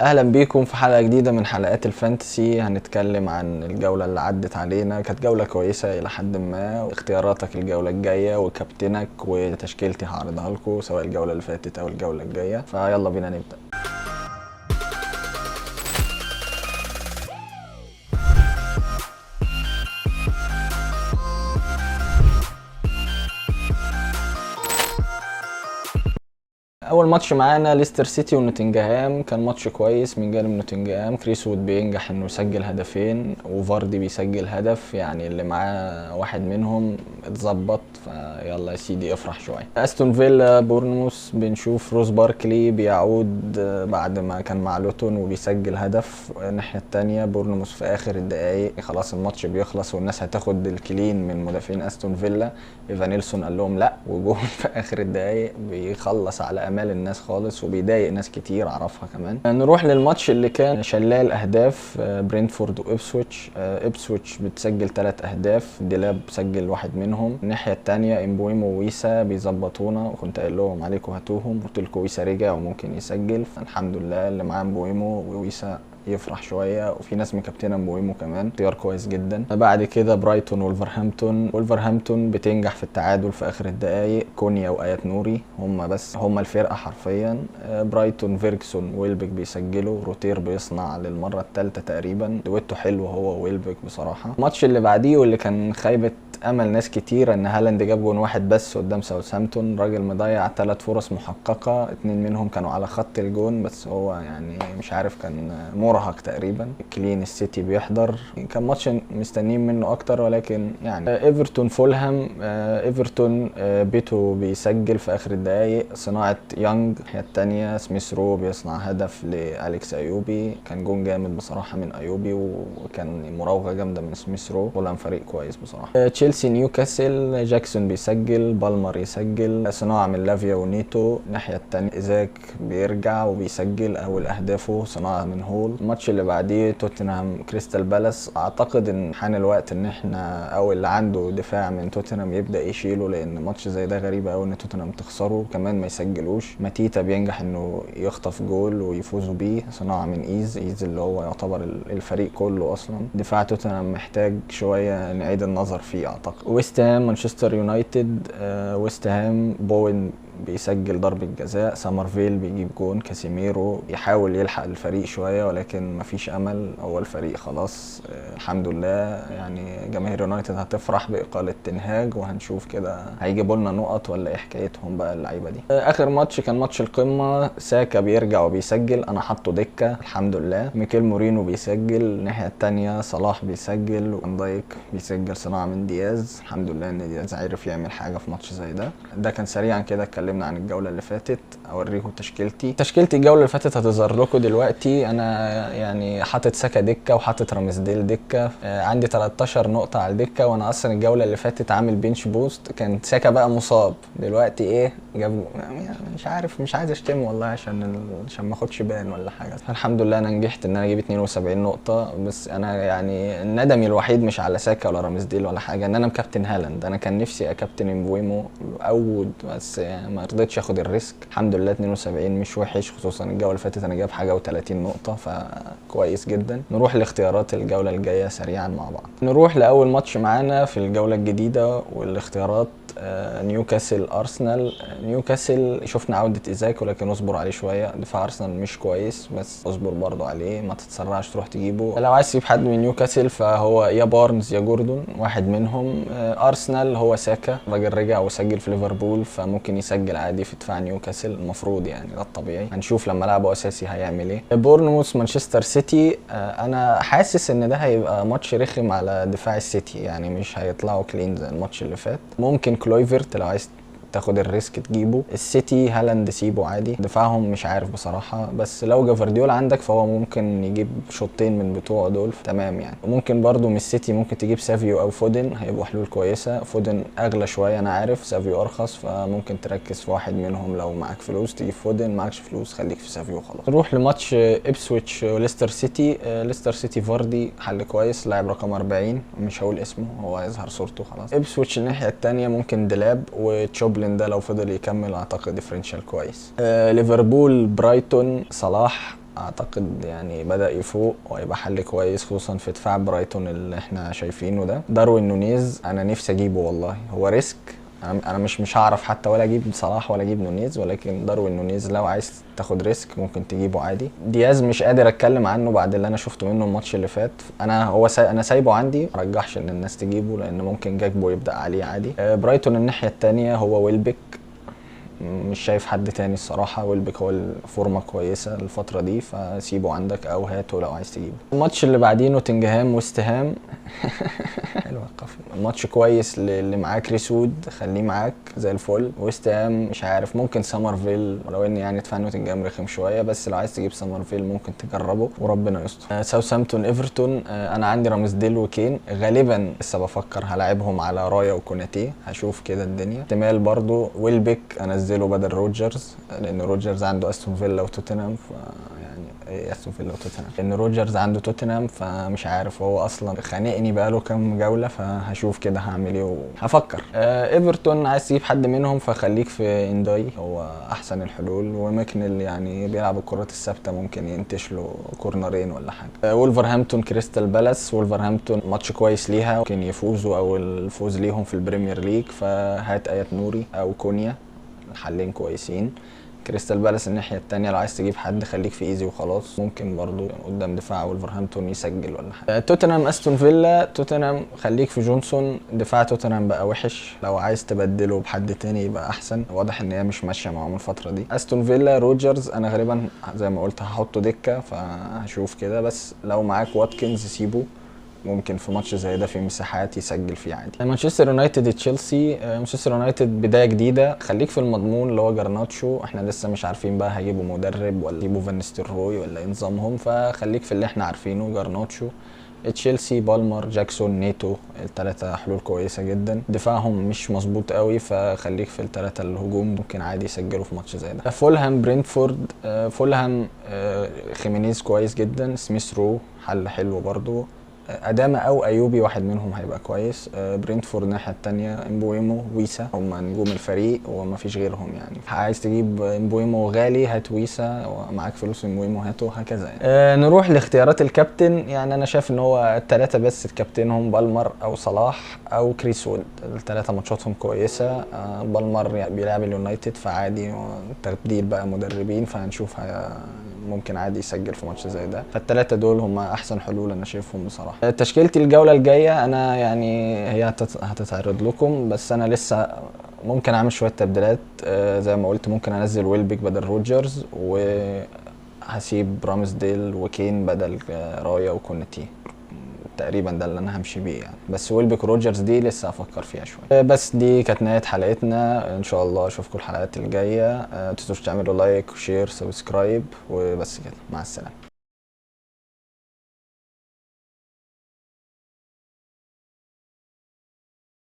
اهلا بيكم في حلقة جديدة من حلقات ال fantasy. هنتكلم عن الجولة اللي عدت علينا، كانت جولة كويسة الى حد ما، اختياراتك الجولة الجاية وكابتنك وتشكيلتي هعرضها لكم سواء الجولة اللي فاتت او الجولة الجاية، فيلا بينا نبدا. اول ماتش معانا ليستر سيتي ونوتنجهام، كان ماتش كويس من جانب نوتنجهام. كريس وود بينجح انه يسجل هدفين وفاردي بيسجل هدف، يعني اللي معاه واحد منهم اتظبط، فيلا يا سيدي افرح شوية. استون فيلا بورنموث، بنشوف روز باركلي بيعود بعد ما كان مع لوتون وبيسجل هدف. الناحية الثانية بورنموث في اخر الدقائق خلاص الماتش بيخلص والناس هتاخد ال clean من مدافعين استون فيلا، ايفانيلسون قال لهم لا، وجون في اخر الدقائق بيخلص على امال الناس خالص وبيضايق ناس كتير اعرفها كمان. نروح للماتش اللي كان شلال اهداف، برينتفورد وابسويتش. ابسويتش بتسجل 3 اهداف، ديلاب سجل واحد منهم. الناحية الثانية امبويمو وويسا بيظبطونا، وكنت قايل لهم عليكم هاتوهم، قلت لكم ويسا رجع وممكن يسجل، فالحمد لله اللي معاه امبويمو وويسا يفرح شوية، وفي ناس مكابتنه مبويمو كمان، اختيار كويس جدا. بعد كده برايتون وولفرهامبتون، ولفرهامبتون بتنجح في التعادل في اخر الدقائق، كونيا وايات نوري هم بس هم الفرقة حرفيا. برايتون فيرجسون ويلبك بيسجلوا، روتير بيصنع للمرة الثالثة تقريبا، دويتو حلو هو ويلبك بصراحة. الماتش اللي بعديه واللي كان خيبه امل ناس كتير ان هالاند جاب جون واحد بس قدام ساوثهامبتون، راجل مضيع 3 فرص محققة، 2 منهم كانوا على خط الجون، بس هو يعني مش عارف كان مرهق تقريبا. clean السيتي بيحضر، كان ماتش مستنيين منه اكتر، ولكن يعني ايفرتون فولهام، ايفرتون بيتو بيسجل في اخر الدقايق، صناعة يانج. الناحية الثانية سميث رو بيصنع هدف لاليكس ايوبي، كان جون جامد بصراحة من ايوبي وكان مراوغه جامدة من سميث رو. فولهام فريق كويس بصراحة. تشيلسي نيوكاسل، جاكسون بيسجل، بالمر يسجل، صناعة من لافيا ونيتو. الناحية الثانية ايزاك بيرجع وبيسجل اول اهدافه، صناعة من هول. الماتش اللي بعديه توتنهام كريستال بالاس، اعتقد ان حان الوقت ان احنا او اللي عنده دفاع من توتنهام يبدا يشيله، لان ماتش زي ده غريب قوي ان توتنهام تخسره كمان ما يسجلوش. ماتيتا بينجح انه يخطف جول ويفوزوا بيه، صناعة من ايز اللي هو يعتبر الفريق كله اصلا. دفاع توتنهام محتاج شوية نعيد النظر فيه اعتقد. ويست هام مانشستر يونايتد، ويست هام بوين بيسجل ضربة جزاء، سامرفيل بيجيب جون، كاسيميرو يحاول يلحق الفريق شوية ولكن مفيش أمل، هو الفريق خلاص الحمد لله. يعني جماهير يونايتد هتفرح بإقالة تنهاج، وهنشوف كده هيجيبوا لنا نقط ولا إيه حكايتهم بقى اللعيبة دي. آخر ماتش كان ماتش القمة، ساكا بيرجع وبيسجل، أنا حاطه دكة الحمد لله. ميكيل مورينو بيسجل، الناحية التانية صلاح بيسجل، وفان دايك بيسجل صناعة من دياز، الحمد لله إن دياز عرف يعمل حاجة في ماتش زي ده. ده كان سريعا كده اتكلمنا عن الجولة اللي فاتت. اوريكم تشكيلتي الجولة اللي فاتت هتظهر لكم دلوقتي. انا يعني حاطط ساكا دكة وحاطط رامزديل دكة، عندي 13 نقطة على الدكة، وانا اصلا الجولة اللي فاتت عامل bench boost، كان ساكا بقى مصاب، دلوقتي ايه جاب مش عارف، مش عايز اشتم والله عشان ما اخدش ban ولا حاجة. الحمد لله انا نجحت ان انا اجيب 72 نقطة، بس انا يعني ندمي الوحيد مش على ساكا ولا رامزديل ولا حاجة، ان انا مكابتن هالاند. انا كان نفسي اكابتن امبويمو او بس ما رضيتش اخد ال risk. الحمد لله 72 مش وحش، خصوصا الجولة اللي فاتت انا جايب حاجة و30 نقطة، فكويس جدا. نروح لاختيارات الجولة الجاية سريعا مع بعض. نروح لاول ماتش معانا في الجولة الجديدة والاختيارات، نيوكاسل ارسنال. نيوكاسل شفنا عوده ايزاك ولكن اصبر عليه شوية، دفاع ارسنال مش كويس بس اصبر برضه عليه، ما تتسرعش تروح تجيبه. لو عايز تجيب حد من نيوكاسل فهو يا بارنز يا جوردون، واحد منهم. ارسنال هو ساكا، راجل رجع وسجل في ليفربول، فممكن يسجل عادي في دفاع نيوكاسل المفروض، يعني ده الطبيعي. هنشوف لما لعبه اساسي هيعمل ايه. بورنموث مانشستر سيتي، انا حاسس ان ده هيبقى ماتش رخم على دفاع السيتي، يعني مش هيطلعوا clean زي الماتش اللي فات. ممكن كلويفرت لو عايز تاخد ال risk تجيبه. السيتي هالاند سيبه عادي، دفاعهم مش عارف بصراحة، بس لو جفارديول عندك فهو ممكن يجيب شوطين من بتوعه دول تمام يعني. وممكن برضو من السيتي ممكن تجيب سافيو او فودن، هيبقوا حلول كويسة. فودن اغلى شوية انا عارف، سافيو ارخص، فممكن تركز في واحد منهم. لو معاك فلوس تجيب فودن، معكش فلوس خليك في سافيو خلاص. نروح لماتش ابسويتش وليستر سيتي. ليستر سيتي فاردي حل كويس، لاعب رقم 40، مش هقول اسمه هو هيظهر صورته خلاص. ابسويتش الناحية الثانية ممكن ديلاب وتشوبلين ده لو فضل يكمل اعتقد differential كويس. ليفربول برايتون، صلاح اعتقد يعني بدأ يفوق وهيبقى حل كويس، خصوصا في دفاع برايتون اللي احنا شايفينه ده. داروين نونيز انا نفسي اجيبه والله، هو risk، انا مش هعرف حتى ولا اجيب صلاح ولا اجيب نونيز، ولكن داروين نونيز لو عايز تاخد risk ممكن تجيبه عادي. دياز مش قادر اتكلم عنه بعد اللي انا شفته منه الماتش اللي فات، انا سايبه عندي، ما رجحش ان الناس تجيبه لان ممكن جاكبو يبدا عليه عادي. برايتون الناحية الثانية هو ويلبك، مش شايف حد تاني الصراحة، ويلبك هو الفورمة كويسة الفترة دي فسيبه عندك او هاته لو عايز تجيبه. الماتش اللي بعديه نوتنجهام وستهام حلوة القافيه، ماتش كويس اللي معاه كريس وود خليه معاك زي الفل. وستهام مش عارف، ممكن سامرفيل، ولو ان يعني دفاع نوتنجهام رخم شوية، بس لو عايز تجيب سامرفيل ممكن تجربه وربنا يستر. ساوثهامبتون ايفرتون، انا عندي رامزديل وكين، غالبا لسه بفكر هلاعبهم على رايا وكوناتي، هشوف كده الدنيا. احتمال برضو ويلبك انزله بدل روجرز، لان روجرز عنده استون فيلا وتوتنهام، فيعني ايه استون فيلا وتوتنهام، لان روجرز عنده توتنهام فمش عارف، هو اصلا خانقني بقاله كام جولة، فهشوف كده هعمل ايه وهفكر. ايفرتون عايز تجيب حد منهم فخليك في انداي، هو احسن الحلول، وماكنيل يعني بيلعب الكرات الثابتة ممكن ينتش له كورنرين ولا حاجة. وولفرهامبتون كريستال بالاس، وولفرهامبتون ماتش كويس ليها، ممكن يفوزوا او الفوز ليهم في البريمير ليج، فهات ايات نوري او كونيا، حلين كويسين. كريستال بالاس الناحية الثانية لو عايز تجيب حد خليك في ايزي وخلاص، ممكن برضو قدام دفاع ولفرهامبتون يسجل ولا حاجة. توتنهام استون فيلا، توتنهام خليك في جونسون، دفاع توتنهام بقى وحش، لو عايز تبدله بحد تاني يبقى احسن، واضح ان هي مش ماشية معاهم الفترة دي. استون فيلا روجرز انا غالبا زي ما قلت هحطه دكه، فهشوف كده، بس لو معاك واتكنز سيبه، ممكن في ماتش زي ده في مساحات يسجل فيه عادي. مانشستر يونايتد تشيلسي، مانشستر يونايتد بداية جديدة، خليك في المضمون اللي هو جرناتشو، احنا لسه مش عارفين بقى هيجيبوا مدرب ولا يجيبوا فان نيستلروي ولا ايه نظامهم، فخليك في اللي احنا عارفينه جرناتشو. تشيلسي بالمر جاكسون نيتو، الثلاثة حلول كويسة جدا، دفاعهم مش مظبوط قوي فخليك في الثلاثة الهجوم ممكن عادي يسجلوا في ماتش زي ده. فولهام برينتفورد، فولهام خيمينيز كويس جدا، سميث رو حل حلو برضو، اداما او ايوبي واحد منهم هيبقى كويس. برينتفورد الناحية الثانية امبويمو ويسا هم نجوم الفريق وما فيش غيرهم يعني، عايز تجيب امبويمو غالي هات ويسا، ومعاك فلوس امبويمو هاته، هكذا يعني. نروح لاختيارات الكابتن، يعني انا شايف ان هو الثلاثة بس كابتنهم بالمر او صلاح او كريس وود، الثلاثة ماتشاتهم كويسة. بالمر يعني بيلعب اليونايتد فعادي، تبديل بقى مدربين فهنشوف ممكن عادي يسجل في ماتش زي ده، فالثلاثه دول هم احسن حلول انا شايفهم بصراحة. تشكيلتي الجولة الجاية انا يعني هي هتتعرض لكم، بس انا لسه ممكن اعمل شوية تبديلات. زي ما قلت ممكن انزل ويلبيك بدل روجرز، وهسيب رامزديل وكين بدل رايا وكوناتي، تقريبا ده اللي انا همشي بيه يعني، بس ويلبيك روجرز دي لسه هفكر فيها شوية. بس دي كانت نهاية حلقتنا، ان شاء الله اشوفكم الحلقات الجاية. متنسوش تعملوا like و share subscribe، وبس كده، مع السلامة.